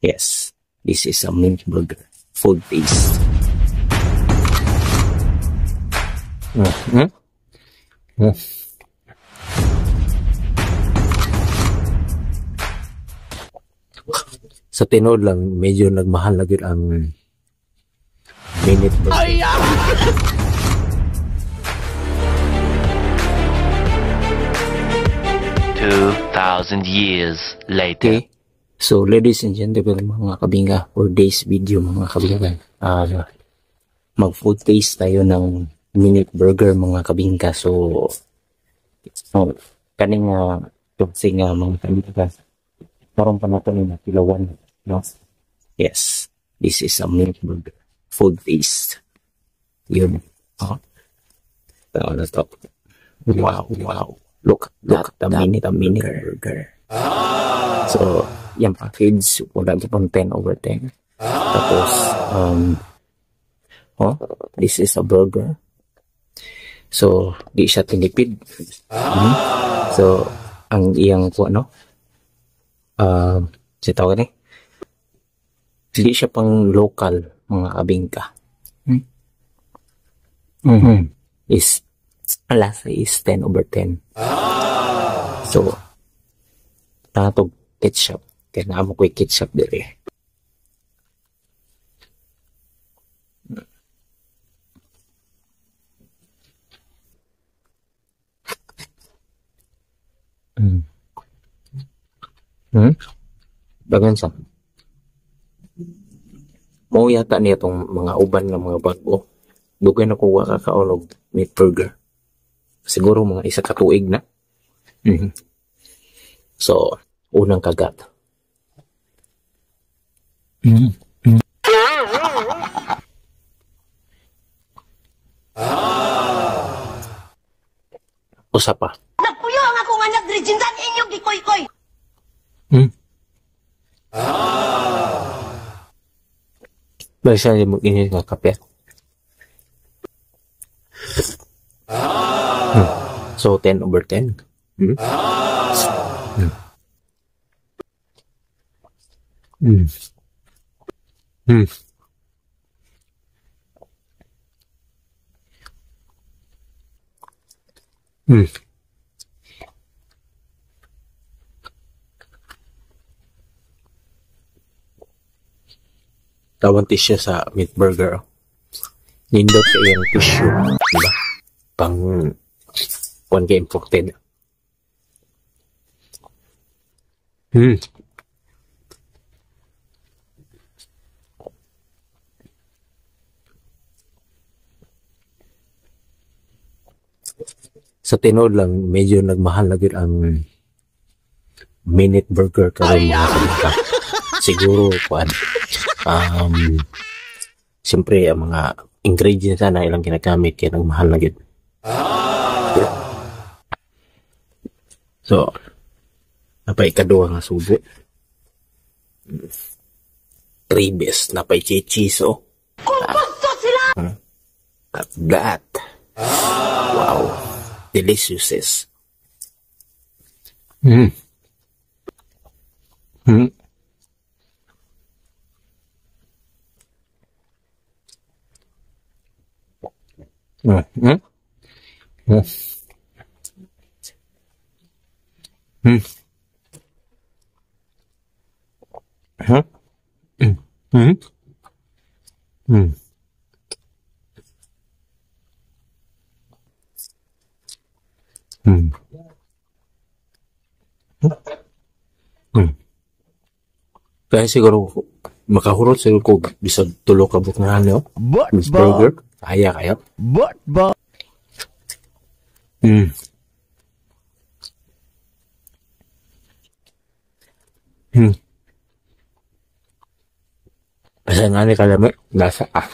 Yes, this is a meat burger. Food taste. Sa tinuod lang, medyo nagmahal na gyud ang minute burger. 2,000 years later. Okay. So, ladies and gentlemen, mga kabinga, for this video, mga kabinga, mag-food taste tayo ng minute burger, mga kabinga. So, kaning nga mga kabinga, karon pa nato ni nakilawan, no? Yes, this is a minute burger. Food taste. Yun. Oh. Tama na to. Wow, wow. Look, look, the minute burger. So, yung package, wala pang 10 over 10. Tapos, oh, this is a burger. So, di siya tinipid. So, ang iyang kuha, no? Si tawag ni? Di siya pang local, mga kabingka. Is, lasa is 10 over 10. So, natog ketchup. Kaya naamo ko'y ketchup diri. Dagan sa. Mao yata niya tong mga uban nga mga bago. Dugay na ko wa kakaon og meat burger. Siguro mga isa ka tuig na. So, unang kagat. Usa pa. Nagpuyo ang akong anak diri jindan inyong gikoy-koy. Basta mo init nga kape. So 10 over 10. Tawang tissue sa meat burger. Nindot sa iyang tissue, diba? Pang kuan kay imported. Sa tinuod lang, medyo nagmahal na gyud ang minute burger karon mga kabinka. Siguro kuan. Siyempre ang mga ingredients na ilang ginagamit kaya nagmahal na gyud. So, napay ikaduha nga subo. 3 best, napay cheese, oh. Kumpusto sila! At that. Wow. Delicious is. Huh? Kaya siguro makahurot siguro ko bisag tulo ka buok nga ano. But Miss burger. Kaya kayo. But ba. Basta nga ni kalami, lasa ah.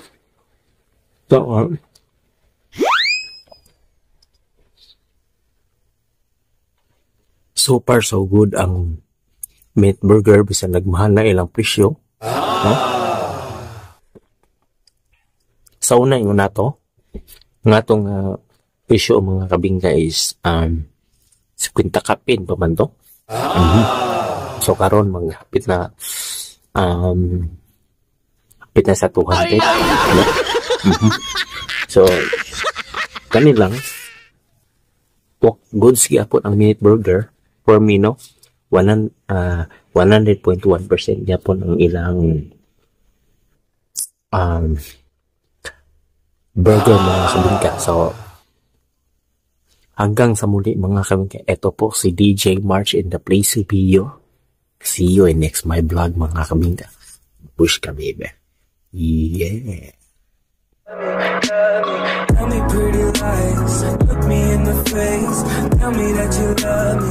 So, so far so good ang meat burger bisan nagmahal na ilang presyo. No? Sa una ingon nato, nga tong presyo mga kabingka is 50 kapin pa man to. So karon maghapit na Hapit na sa 200, no? So, kani lang, goods gyapon ang minute burger for me, no? 100.1% gyapon ang ilang burger, mga kabingka. So, hanggang sa muli, mga kabingka, ito po si DJ March in the place to be you. See you in next my vlog, mga kabingka. Push ka, baby. Yeah. Tell me pretty lies, look me in the face. Tell me that you love me.